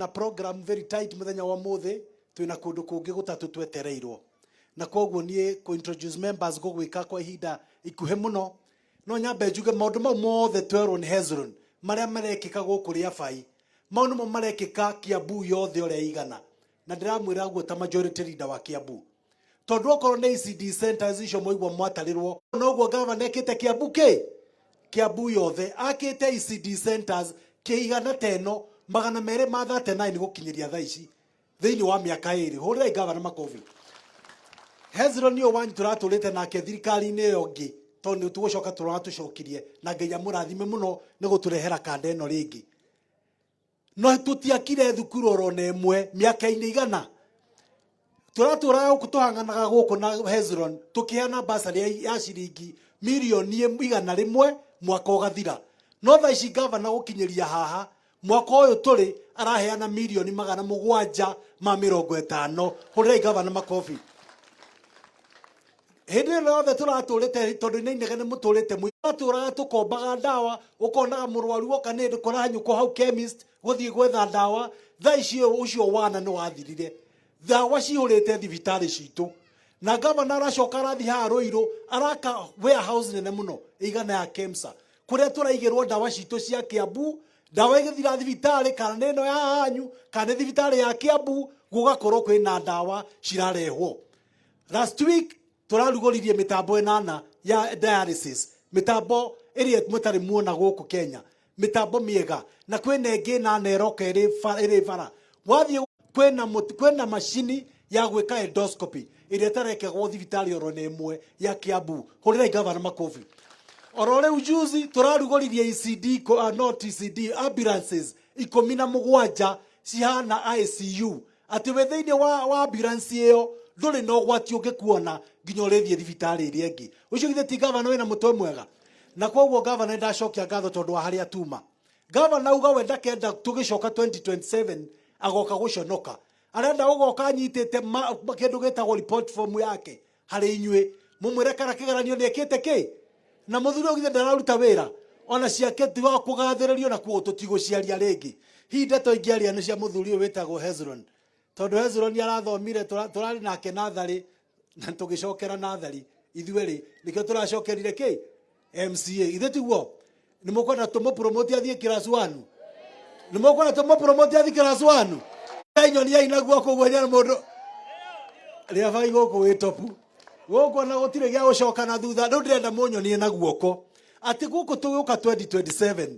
Na program very tight muthenya wa muthi, twina kundu kungi gutatu twetereirwo, na koguo nie ku introduce members gugwika kwa ihinda ikuhi muno. No nyambe njuge maundu mau mothe twerwo ni Hezron maria marekika guku Riabai, mau nimo marekika Kiambu yothe uria igana, na ndiramwira guo ta majority leader wa Kiambu, tondu okorwo nĩ ECD centers icio mwaigua mwatarirwo, noguo gavana ekĩte Kiambu kĩ Kiambu yothe, akĩte ECD centers kĩigana ta ĩno 239 gũkinyĩria thaa ici thĩinĩ wa mĩaka 2. Hũrĩrai gavana makobi. Hezron ũyũ wanyu tũratũrĩte nake thirikari-inĩ ĩyo ĩngĩ, tondũ nĩ tũgũcoka tũratũcokirie, na Ngai amũrathime mũno nĩ gũtũrehera kanda ĩno rĩngĩ. No tũtiakire thukuru oro na ĩmwe mĩaka-inĩ 100 tũratũraga gũkũ, tũhang'anaga gũkũ na Hezron tũkĩheana basarĩ ya ciringi mirioni 100 mwaka ũgathira. No thaa ici gavana gũkinyĩria haha mwaka ũyũ tũrĩ araheana mirioni 750. Hũrĩrai gavana makobi. Hĩndĩ ĩno yothe tũratũrĩte, tondũ nĩ inegene mũtũrĩte, tũratũraga tũkombaga ndawa, ũkonaga mũrwaru oka nĩ hĩndĩ kũrahanyũkwo hau chemist gũthiĩ gwetha ndawa. Thaa ici ũcio wana nĩ wathirire, ndawa cihũrĩte thibitarĩ citũ, na gavana aracoka arathiĩ haha Rũirũ araka warehouse nene mũno ĩigana ya KEMSA, kũrĩa tũraigĩrwo ndawa citũ cia Kiambu. Ndawa ĩgĩthira thibitarĩ, kana nĩ ĩno ya hanyu kana nĩ thibitarĩ ya Kiambu, gũgakorwo kwĩna ndawa cirarehwo. Last week tũrarugũririe mĩtambo 8 ya dialysis, mĩtambo ĩrĩa mũtarĩ muona gũkũ Kenya, mĩtambo mĩega, na kwĩna ĩngĩ 8 ĩroka ĩrĩ bara. Wathiĩ kwĩna macini ya gwĩka endoscopy ĩrĩa ĩtarekagwo thibitarĩ oro na ĩmwe ya Kiambu. Hũrĩrai gavana makobi. Oro rĩu juzi tũrarugũririe ECD, not ECD, ambulances 17 cihana ICU, atĩ wĩ thĩinĩ wa ambulance ĩyo ndũrĩ na ũgwati ũngĩkuona nginya ũrĩthiĩ thibitarĩ ĩrĩa ĩngĩ. Ũcio githĩ ti gavana wĩna mũtwe mwega? Na koguo gavana ndacokia ngatho tondũ wa harĩa tuma. Gavana uga we ndakenda tũgĩcoka 2027 agoka gũconoka, arenda gũgoka anyitĩte kĩndũ gĩtagwo report form yake harĩ inyuĩ, mũmwĩre kana kĩgeranio nĩ ekĩte kĩ. Na mũthuri ũyũ githĩ ndararuta wĩra ona ciake ti wa kũgathĩrĩrio, na kuo tũtigũciaria rĩngĩ. Hihi ndeto ingĩaria nĩ cia mũthuri ũyũ wĩtagwo Hezron, tondũ Hezron arathomire, tũrarĩ nake natharĩ na tũgĩcokera natharĩ ithuerĩ, nĩkĩo tũracokerire kĩ MCA. Ithe tiguo nĩ mũkwenda tũmũpromote athiĩ class 1? Nĩ mũkwenda tũmũpromote athiĩ class 1? Inyoniai na guoko ũguo nyone mũndũ rĩabai gũkũ wĩ topu gũkũ, ona gũtirĩ gĩa gũcoka na thutha. Rĩu ndĩrenda mũnyonie na guoko atĩ gũkũ tũgĩũka 2027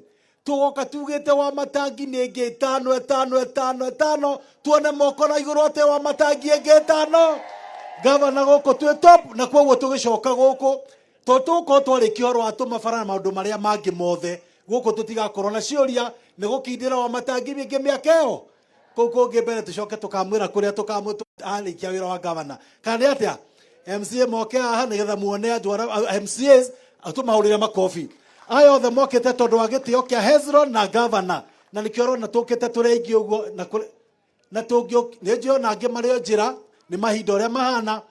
tũgoka tugĩte wa matangi nĩ ĩngĩ 5 5 5 5. Tuone moko na igũrũ atĩ wa matangi ĩngĩ 5. Gavana gũkũ twĩ top, na koguo tũgĩcoka gũkũ to tũgũkorwo twarĩkia ũhoro wa tũmabara na maũndũ marĩa mangĩ mothe. Gũkũ tũtigakorwo na ciũria nĩ gũkindĩra wa matangi mĩngĩ mĩaka ĩyo kũu kũngĩ mbere, tũcoke tũkamwĩra kũrĩa tũkamwĩra arĩkia wĩra wa gavana. Kana nĩ atĩa? MCA moke haha nĩgetha muone andũ arĩa MCAs, tũmahũrĩre makobi aya othe mokĩte tondũ wa gĩtĩo kĩa Hezron na gavana, na nĩkĩo ũrona tũkĩte tũrĩ aingĩ ũguo. Na kũrĩ na tũngĩ nĩ njũĩ ona angĩ marĩ o njĩra nĩ mahinda ũrĩa mahana.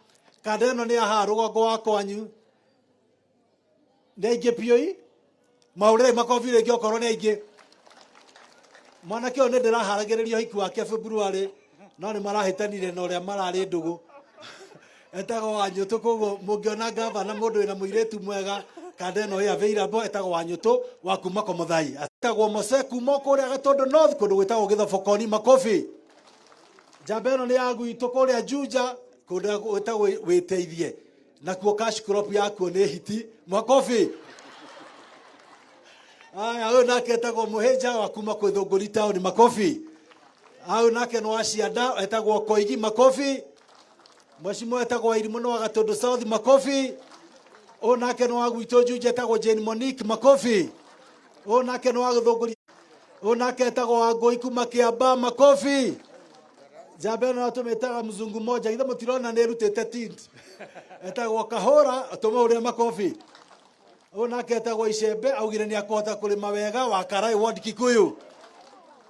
Kanda ĩno nĩ ya haha rũgongo wa kwanyu, nĩ aingĩ biũ i mahũrĩrai makobi rĩngĩ okorwo nĩ aingĩ. Mwanake ũyũ nĩ ndĩraharagĩrĩria ũhiki wake February, no nĩ marahĩtanire na ũrĩa mararĩ ndũgũ, etagwo Wanyũtũ. Koguo mũngĩona gavana mũndũ wĩna mũirĩtu mwega, kanda ĩno ĩ available. Etagwo Wanyũtũ wa kuma Komothai, etagwo Mose kuma kũrĩa Gatũndũ North, kũndũ gwĩtagwo Gĩthobokoni. Makobi. Njamba ĩno nĩ ya gwitũ kũrĩa Juja, kũndũ gwĩtagwo Wĩteithie, nakuo cash crop yakuo nĩ hiti. Makobi. Aya, ũyũ nake etagwo Mũhĩnja wa kuma kwĩ Town. Makobi. Ũyũ nake nĩ wa Cianda, etagwo Koigi. Makobi. Mheshimiwa etagwo Wairimũ nĩ wa Gatũndũ South. Makobi. Ũyũ nake nĩ wa gwitũ Juja, etagwo Jane Monique. Makobi. Ũyũ nake nĩ wa Gĩthũngũri. Ũyũ nake etagwo Wangũi kuma Kĩamba. Makobi. Njamba ĩno tũmĩtaga mzungu moja, githĩ mũtirona nĩ ĩrutĩte tint? Etagwo Kahũra, tũmũhũrĩre makobi. Ũyũ nake etagwo Icembe, augire nĩ akũhota kũrĩma wega, wa Karai Ward, Kikuyu.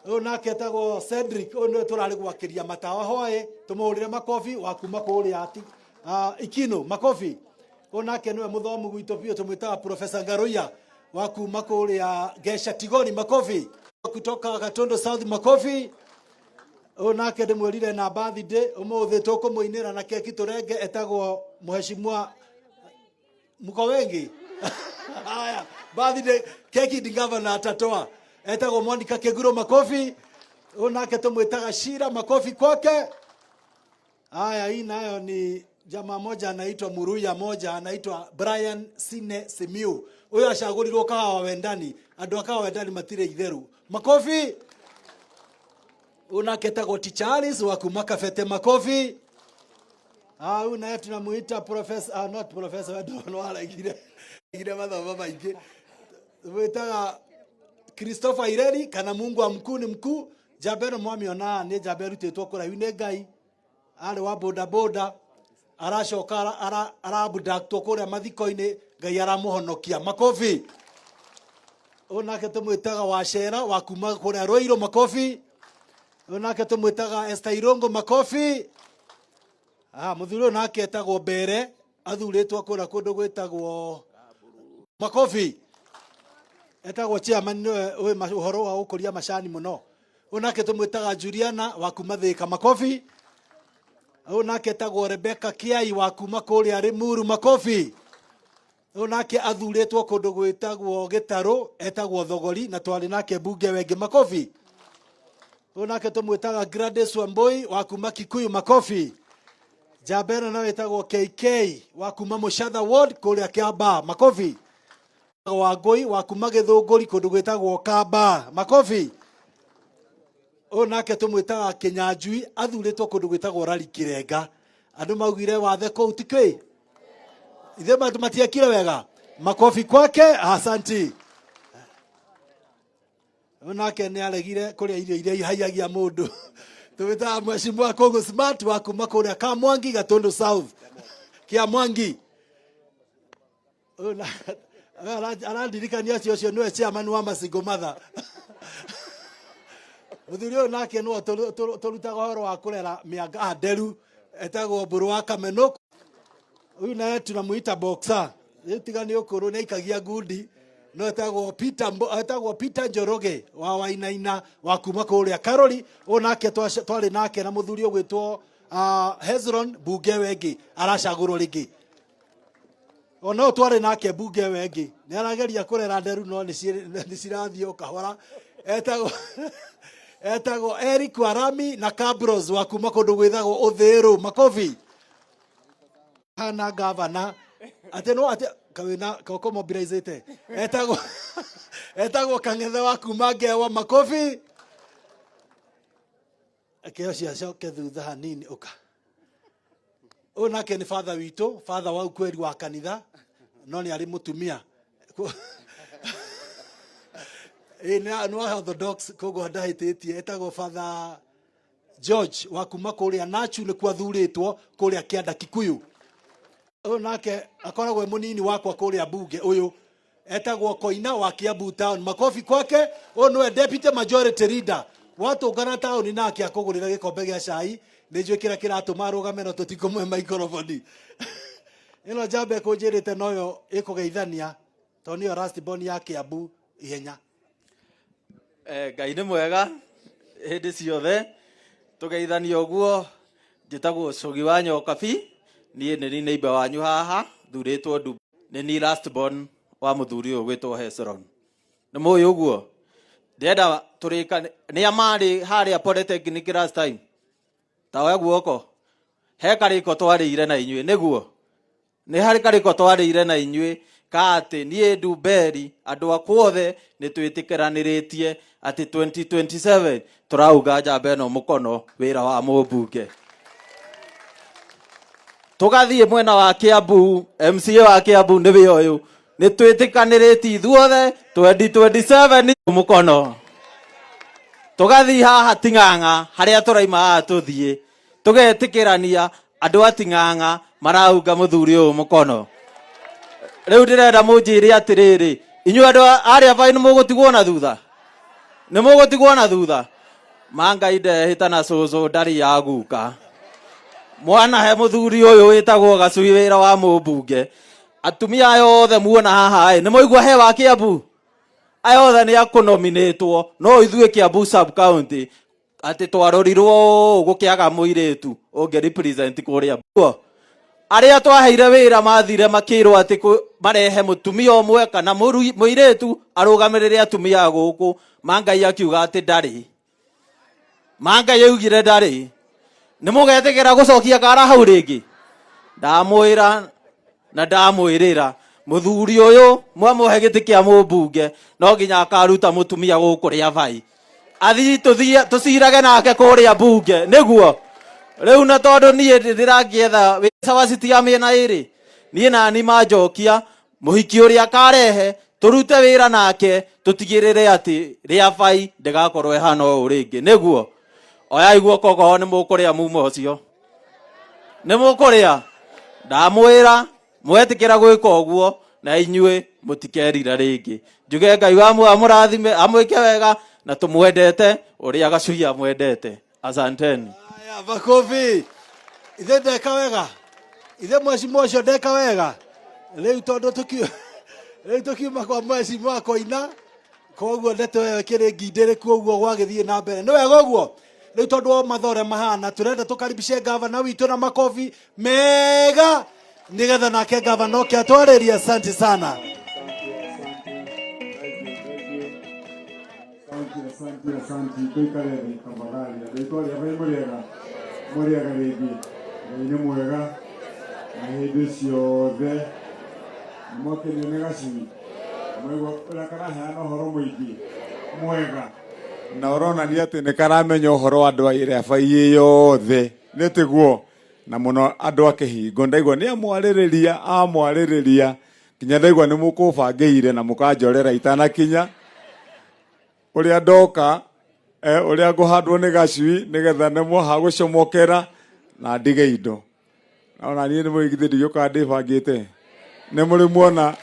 Ũyũ nake etagwo Cedric, ũyũ nĩwe tũrarĩ gwakĩria matawa hwaĩ, tũmũhũrĩre makobi, wa kuma kũrĩa Ikino. Makobi. Ũyũ nake nĩwe mũthomu gwitũ biũ, tũmwĩtaga Professor Ngaruiya wa kuma kũrĩa Gesha Tigoni. Makobi. Kutoka Gatondo South. Makobi. Ũyũ nake ndĩmwĩrire na birthday ũmũthĩ tũkũmũinĩra na keki tũrenge, etagwo mheshimiwa mko wengi. Haya, birthday keki ndi governor atatoa, etagwo Monica Keguro, makofi. Ũyũ nake tũmwĩtaga Shira, makofi kwake. Haya, hii nayo ni jamaa moja anaitwa Muruya, moja anaitwa Brian Sine Simiu. Huyo acagũrirwo Kahawa Wendani, andũ a Kahawa Wendani matirĩ itheru, makofi. Huyu nake etagwo Teacher Alice wa kuma Kabete, makofi. Ah, huyu naye tunamuita professor, ah, not professor, wewe ndio waregire gire mathomo maingĩ. Mwĩtaga Christopher Ireri kana Mungu wa mkuu ni mkuu. Njamba ĩno mwamĩona nĩ njamba ĩrutĩtwo kũraihu nĩ Ngai, arĩ wa boda boda, aracoka arabductwo kũrĩa mathiko-inĩ, Ngai aramũhonokia, makofi. Ũyũ nake tũmwĩtaga Wacera wa kuma kũrĩa Rũirũ, makofi. Ũyũ nake tũmwĩtaga Esther Irũngũ, makofi. Ah, mũthuri ũyũ nake etagwo Mbere, athurĩtwo kũrĩa kũndũ gwĩtagwo, makofi. Etagwo chairman, nĩwe ũĩ ũhoro wa gũkũria macani mũno. Ũyũ nake tũmwĩtaga Juliana wa kuma Thĩka, makofi. Ũyũ nake etagwo Rebecca Kiai wa kuma kũrĩa Limuru, makofi. Ũyũ nake athurĩtwo kũndũ gwĩtagwo Gĩtarũ, etagwo Thogori na twarĩ nake mbunge wengĩ, makofi. Ũyũ nake tũmwĩtaga Gladys Wambui wa kuma Kikuyu, makofi. Njamba ĩno nayo ĩtagwo KK wa kuma Mũcatha Ward kũrĩa Kĩambaa, makofi. Wangũi wa kuma Gĩthũngũri kũndũ gwĩtagwo Kamba, makofi. Ũyũ nake tũmwĩtaga Kĩnyanjui, athurĩtwo kũndũ gwĩtagwo Rari Kĩrenga. Andũ maugire wathe kũu ti kĩ ithe matiekire wega, makofi kwake, asanti. Ũyũ nake nĩ aregire kũrĩa irio iria ihaiagia mũndũ, tũmwĩtaga mheshimiwa Kongo Smart wa kuma kũrĩa Kamwangi, Gatundu South, Kĩamwangi. Ũyũ arandirikania acio ũcio nĩwe chairman wa Masingo Mother. Mũthuri ũyũ nake nĩwe tũrutaga ũhoro wa kũrera mĩanga, ah, nderu, etagwo Mbũrũ wa Kameno. Huyu naye tunamuita boxer, rĩu tiga nĩ ũkũrũ nĩ aikagia ngundi, no etagwo Peter etagwo Peter Njoroge wa Wainaina wa kuma kũrĩa Karori. Ũyũ nake twarĩ nake na mũthuri ũgwĩtwo Hezron mbunge wengĩ aracagũrwo rĩngĩ, ona ũyũ twarĩ nake mbunge ĩyo ĩngĩ nĩ arageria kũrera nderu no nĩ cirathiĩ o kahora, etagwo Eric Warami na Cabros wa kuma kũndũ gwĩtagwo Ũthĩrũ, makobi. Hana gavana atĩ no atĩ kawĩna koko mobilizĩte, etagwo Kang'ethe wa kuma Ngewa, makobi. Kĩo ciacoke thutha hanini ũka. Ũyũ nake nĩ father witũ, father wa ukweli wa kanitha, no nĩ arĩ mũtumia. Ĩ nĩ wa Orthodox, koguo ndahĩtĩtie, etagwo Father George wa kuma kũrĩa Nachu, nĩkuo athurĩtwo kũrĩa Kĩanda Kikuyu. Ũyũ nake akoragwo e mũnini wakwa kũrĩa mbunge, ũyũ etagwo Koina wa Kiambu Town, makofi kwake. Ũyũ nĩwe deputy majority leader, watũngana taũni nake akũgũrĩra gĩkombe gĩa cai. Nĩ njũĩ kĩrĩa kĩratũma arũgame, no tũtikũmũhe maikoroboni ĩno. Njamba ĩkũnjĩrĩte noyo ĩkũgeithania tondũ nĩyo last born ya Kiambu ihenya. Ngai nĩ mwega hĩndĩ ciothe. Tũgeithania ũguo, njĩtagwo Cũgi wa Nyokabi, niĩ nĩ ni neighbor wanyu haha, thurĩtwo ndu nĩ ni last born wa mũthuri ũyũ gwĩtwo Hezron. Nĩ mũĩ ũguo ndĩrenda tũrĩkane nĩ a marĩ harĩa Polytechnic last time, taoya guoko he karĩko twarĩire na inyuĩ, nĩguo nĩ harĩ karĩko twarĩire na inyuĩ ka atĩ niĩ Ndumberi andũ akwa othe nĩ twĩtĩkĩranĩrĩtie atĩ 2027 tũrauga njamba ĩno mũkono wĩra wa mũmbunge. Tũgathiĩ mwena wa Kiambu, MCA wa Kiambu nĩwe ũyũ, nĩ twĩtĩkanĩrĩtie ithuothe 2027 mũkono. Tũgathiĩ haha Ting'ang'a harĩa tũraima haha, tũthiĩ tũgetĩkĩrania andũ a Ting'ang'a maraunga mũthuri ũyũ mũkono. Rĩu ndĩrenda mũnjĩre atĩrĩrĩ, inyuĩ andũ arĩa bai nĩ mũgũtigwo na thutha, nĩ mũgũtigwo na thutha ma Ngai ndehĩta na cũcũ ndarĩ ya guka mwana he mũthuri ũyũ wĩtagwo Gacui wĩra wa mũmbunge. Atumia aya othe muona haha ĩ nĩ mwaigua he wa Kiambu, aya othe nĩ akũnominĩtwo, no ithuĩ Kiambu sub county. Atĩ twarorirwo ũũ gũkĩaga mũirĩtu ũngĩ represent kũrĩa Kuo. Arĩa twaheire wĩra mathire makĩrwo atĩ marehe mũtumia ũmwe kana mũirĩtu arũgamĩrĩre atumia a gũkũ. Mangai akiuga atĩ ndarĩ. Mangai augire ndarĩ. Nĩ mũgetĩkĩra gũcokia kara hau rĩngĩ? Ndamwĩra na ndamwĩrĩra mũthuri ũyũ mwamũhe gĩtĩ kĩa mũmbunge no nginya akaruta mũtumia gũkũ rĩa vai athii tũthiĩ tũcirage nake kũrĩa mbunge nĩguo rĩu na tondũ niĩ ndĩrangĩetha wĩcawaciti ya mĩena ĩrĩ niĩ nani manjokia mũhiki ũrĩa akarehe tũrute wĩra nake tũtigĩrĩre atĩ rĩa bai ndĩgakorwo ĩhana ũũ rĩngĩ nĩguo oyai guoko okorwo nĩ mũkũrĩa mumo ũcio nĩ mũkũrĩa ndamwĩra mwetĩkĩra gwĩka ũguo na inyuĩ mũtikerira rĩngĩ njuge Ngai wa muoyo amũrathime amwĩke wega na tũmwendete ũrĩa gacui amwendete. Asanteni. Haya, makofi. Ithe ndeka wega, ithe mheshimiwa ũcio ndeka wega. Rĩu tondũ rĩu tũkiuma kwa mheshimiwa Koina, koguo ndeto ĩyo ĩkĩrĩ ngindĩrĩku ũguo gwagĩthiĩ na mbere. Nĩ wega ũguo. Rĩu tondũ wa mathaa ũrĩa mahana, tũrenda tũkaribishe gavana witũ na makobi mega nĩgetha nake gavana oke atwarĩrie. Asante sana. Asante, asante, asante. Tuikare thĩ tafadhali. Andũ aitũ arĩa bai mũrĩega, mũrĩega rĩngĩ. Ngai nĩ mwega na hĩndĩ ciothe. Nĩ mwakenio nĩ gacui. Mwaigua ũrĩa karaheana ũhoro mũingĩ mwega na ũronania atĩ nĩ karamenya ũhoro wa andũ a ĩrĩa bai ĩ yothe, nĩ tiguo? Na mũno andũ a kĩhingo ndaigua nĩ amwarĩrĩria amwarĩrĩria nginya ndaigua nĩ mũkũbangĩire na mũkanjorera itanakinya ũrĩa ndoka, ũrĩa ngũhandwo nĩ gacui nĩgetha nemwo ha gũcomokera na ndige indo. Ona niĩ nĩ mũigithĩ ndigĩũkaga ndĩbangĩte. Nĩ mũrĩ muona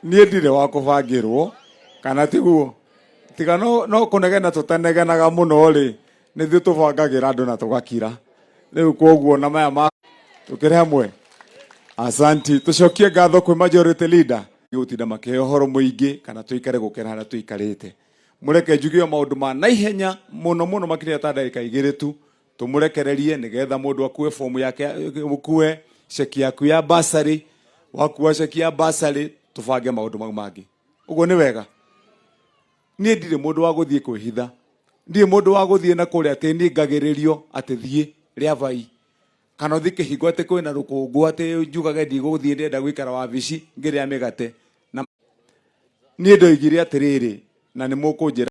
niĩ ndirĩ wa kũbangĩrwo kana tiguo? Tiga no kũnegena tũtanegenaga mũno rĩ, nĩ ithuĩ tũbangagĩra andũ na tũgakira. Rĩu koguo na maya ma tũkĩrĩ hamwe. Asanti. Tũcokie ngatho kwĩ majority leader gũtinda makĩheo ũhoro mũingĩ kana tũikare gũkĩra harĩa tũikarĩte. Mũreke njuge o maũndũ ma naihenya mũno mũno makĩria ta ndagĩka igĩrĩ tu, tũmũrekererie nĩgetha mũndũ akue fomu yake, ũkue ceki yaku ya basarĩ. Wakua ceki ya basarĩ tũbange maũndũ mau mangĩ. Ũguo nĩ wega. Niĩ ndirĩ mũndũ wa gũthiĩ kwĩhitha, ndirĩ mũndũ wa gũthiĩ na kũrĩa atĩ niĩ ngagĩrĩrio atĩ thiĩ rĩa vai kana ũthiĩ kĩhingo atĩ kwĩna rũkũngũ atĩ njugage ndigũthiĩ ndĩrenda gũikara wabici ngĩrĩa mĩgate. Na niĩ ndoigire atĩrĩrĩ, na nĩ mũkũnjĩra.